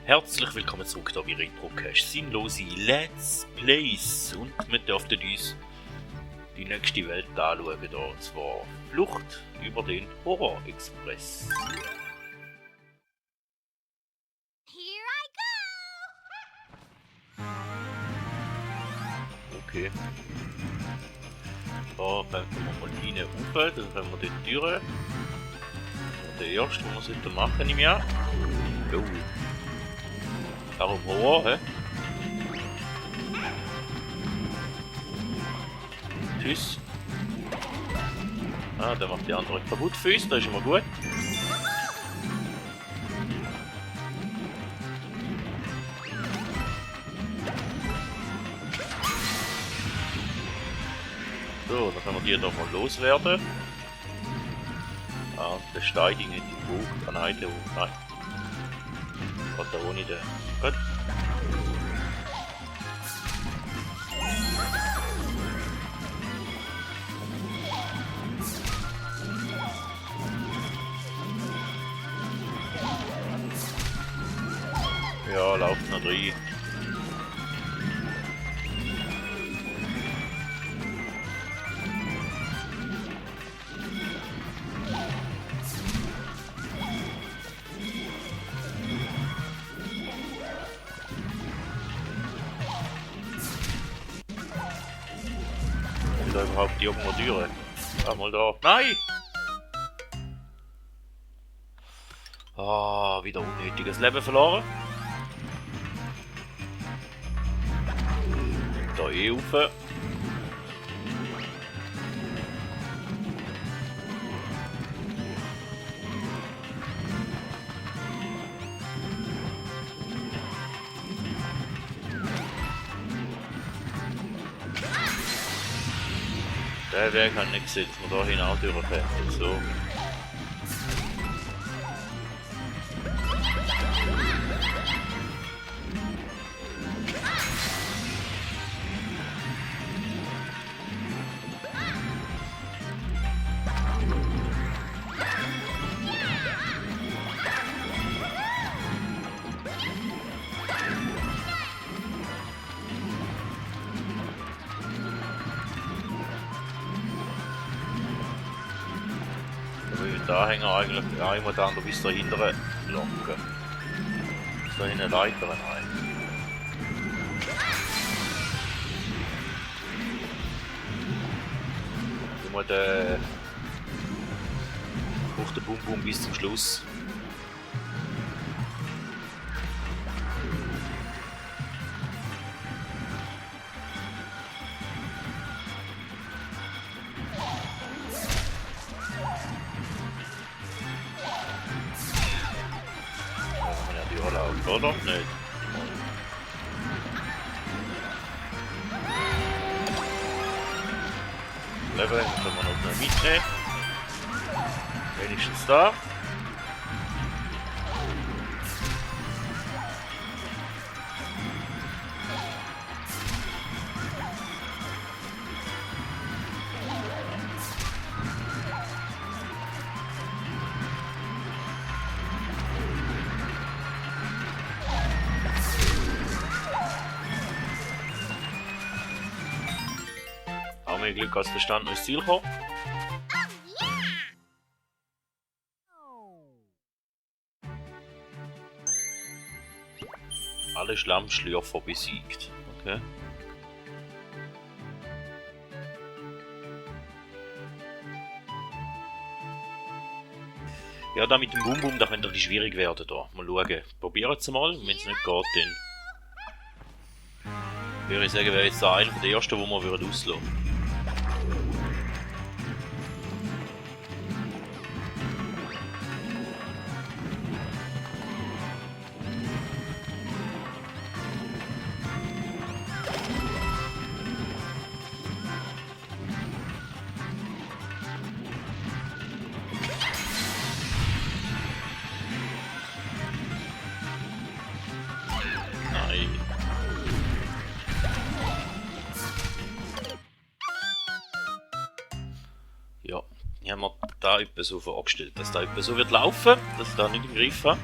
Herzlich willkommen zurück hier bei Retrocast. Sinnlose Let's Plays. Und wir dürften uns die nächste Welt anschauen, hier, und zwar Flucht über den Horror Express. Okay. Da fangen wir mal rein rauf, dann können wir die Türe. Der erste, was wir machen im Jahr. Oh. Darum Horror, hä? Tschüss. Ah, der macht die anderen kaputt für uns, das ist immer gut. So, dann können wir die hier mal loswerden. Ah, der steigt nicht hoch. Ah nein, der hoch, nein. Hat da ohne den. Gut. Ja, lauft noch rein. Da überhaupt irgendwo Türe? Ah, mal da. Nein! Ah, wieder unnötiges Leben verloren. Da rauf. Der Weg hat nicht gesehen, dass wir da hinaus durchkommen. So. Da hängen eigentlich einmal da bis da hinten locken. Da hinten Leiter rein. Immer der hoch der Bum Bum bis zum Schluss. Oder? Nicht. Level können wir noch mitnehmen. Wenigstens da. Glück als Verstand ins Ziel kommen. Alle Schlammschlürfer besiegt. Okay. Ja, da mit dem Bum Bum, da könnte es schwierig werden. Da. Mal schauen. Probieren es mal. Wenn es nicht geht, dann würde ich sagen, wäre jetzt der einer der ersten, wo wir auslassen würden. Ja, ich habe mir da etwas so vorgestellt, dass da etwas so wird laufen, dass ich da nicht im Griff habe.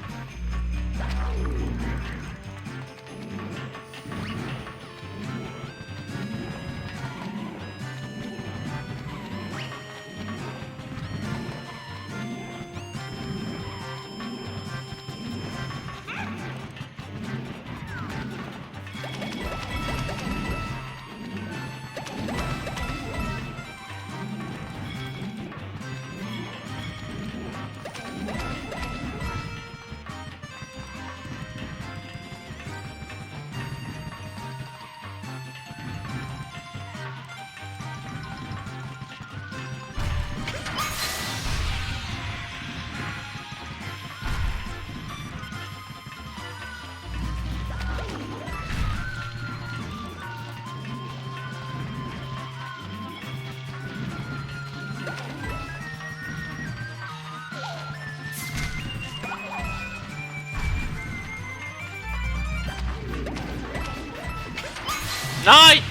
Nein!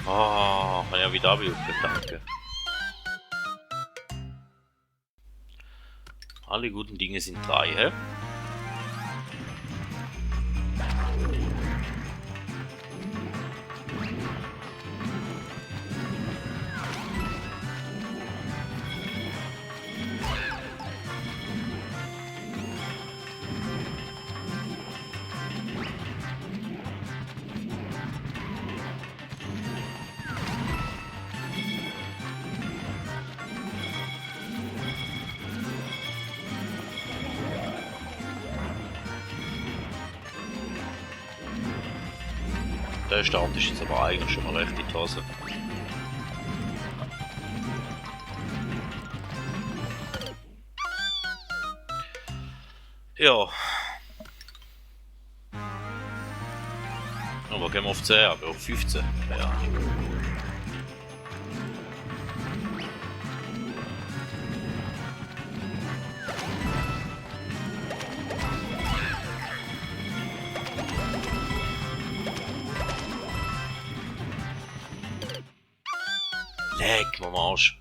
Oh, kann ja wieder abjucken, danke. Alle guten Dinge sind drei, hä? Der Start ist jetzt aber eigentlich schon mal recht in die Hose. Ja. Aber gehen wir auf 10, aber auf 15. Ja. Leck mir am Arsch.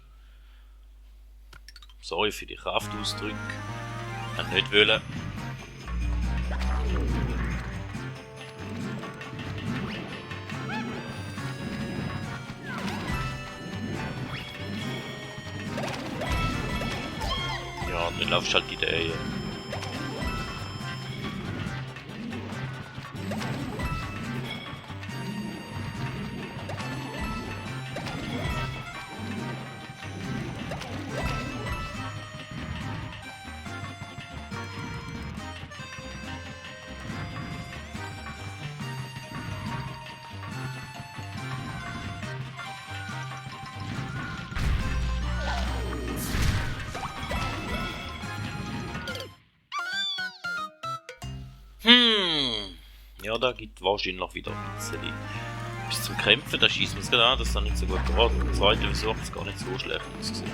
Sorry für die Kraftausdrücke. Kann nicht wollen. Ja, dann laufst halt die Idee. Ja, da gibt wahrscheinlich wieder ein bisschen. Bis zum Kämpfen, da schießt man es gerade an, das ist dann nicht so gut geraten. Der zweite Versuch ist gar nicht so schlecht ausgesehen.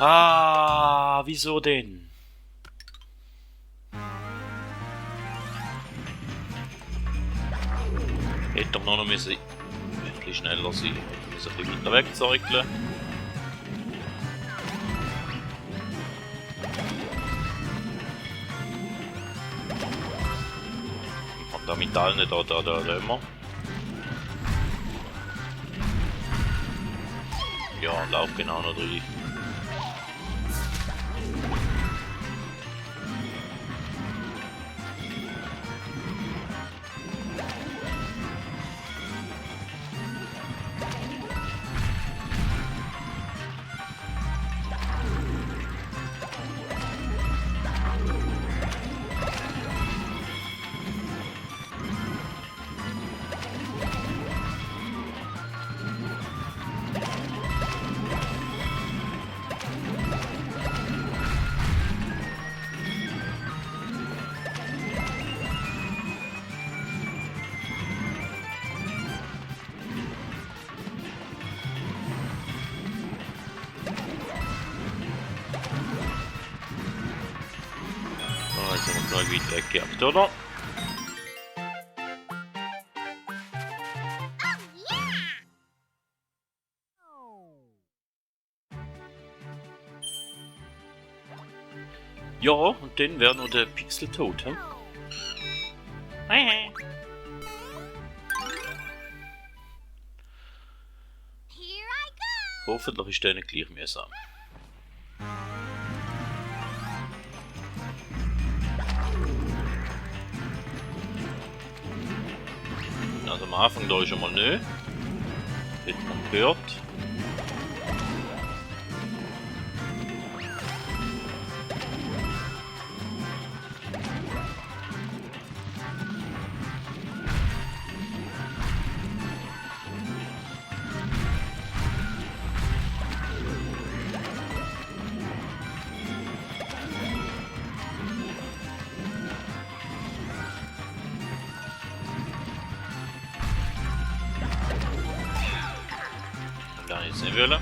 Ah, wieso denn? Hätte er noch ein bisschen schneller sein, ein bisschen weiter wegzeugeln. Und da mit allen da immer. Ja, lauf genau noch rein. ziemlich weit weggejagt, oder? Ja, und dann wäre noch der Pixel tot, hm? Hoffentlich ist der nicht gleich mühsam. Also am Anfang da ist schon mal nicht. Hat man gehört. Kann ich jetzt nicht wollen.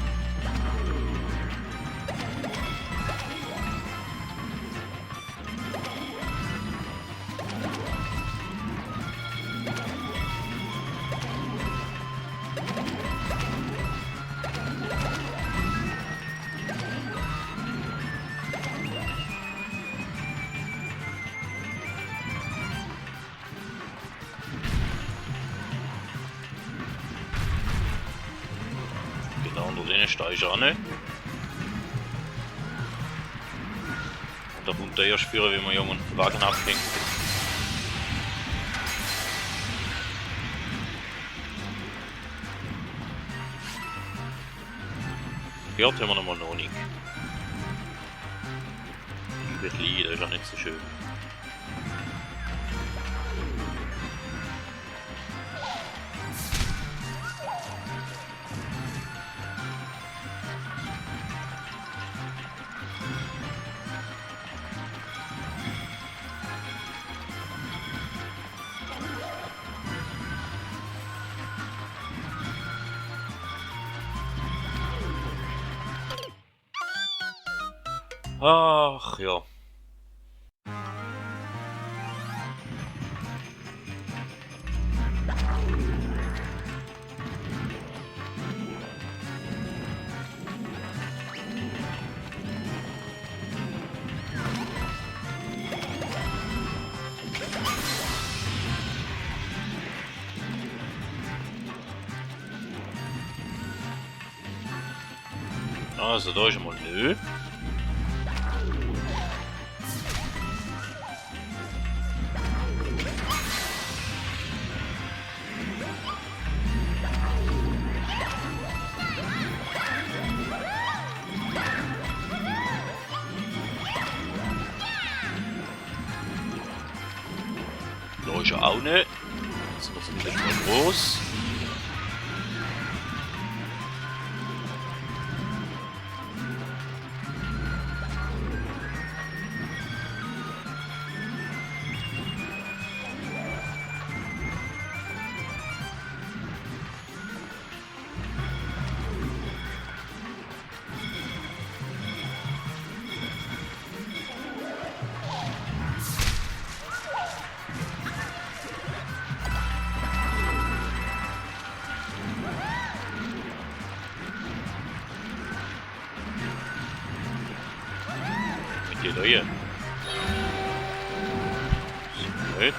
Genau, unter denen stehe ich auch nicht. Und da kommt der erst spüren, wie man jungen Wagen abhängt. Gehört haben wir noch nicht. Wird liegen, das ist ja nicht so schön. Ach ja. Also da ist einmal nö. Da ist er auch nicht. Jetzt muss ich wieder mal groß. Geht er hier? So, nicht.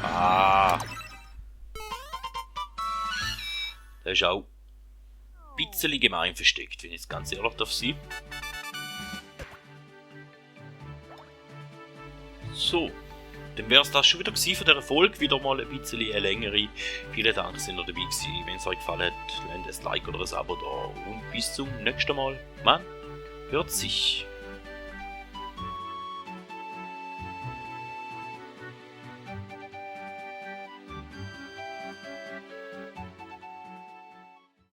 Ah. Der ist auch ein bisschen gemein versteckt, wenn ich jetzt ganz ehrlich darf sein. So, dann wäre es das schon wieder gewesen von dieser Folge. Wieder mal ein bisschen eine längere. Vielen Dank, dass ihr dabei gewesen. Wenn es euch gefallen hat, lasst ein Like oder ein Abo da. Und bis zum nächsten Mal. Man hört sich.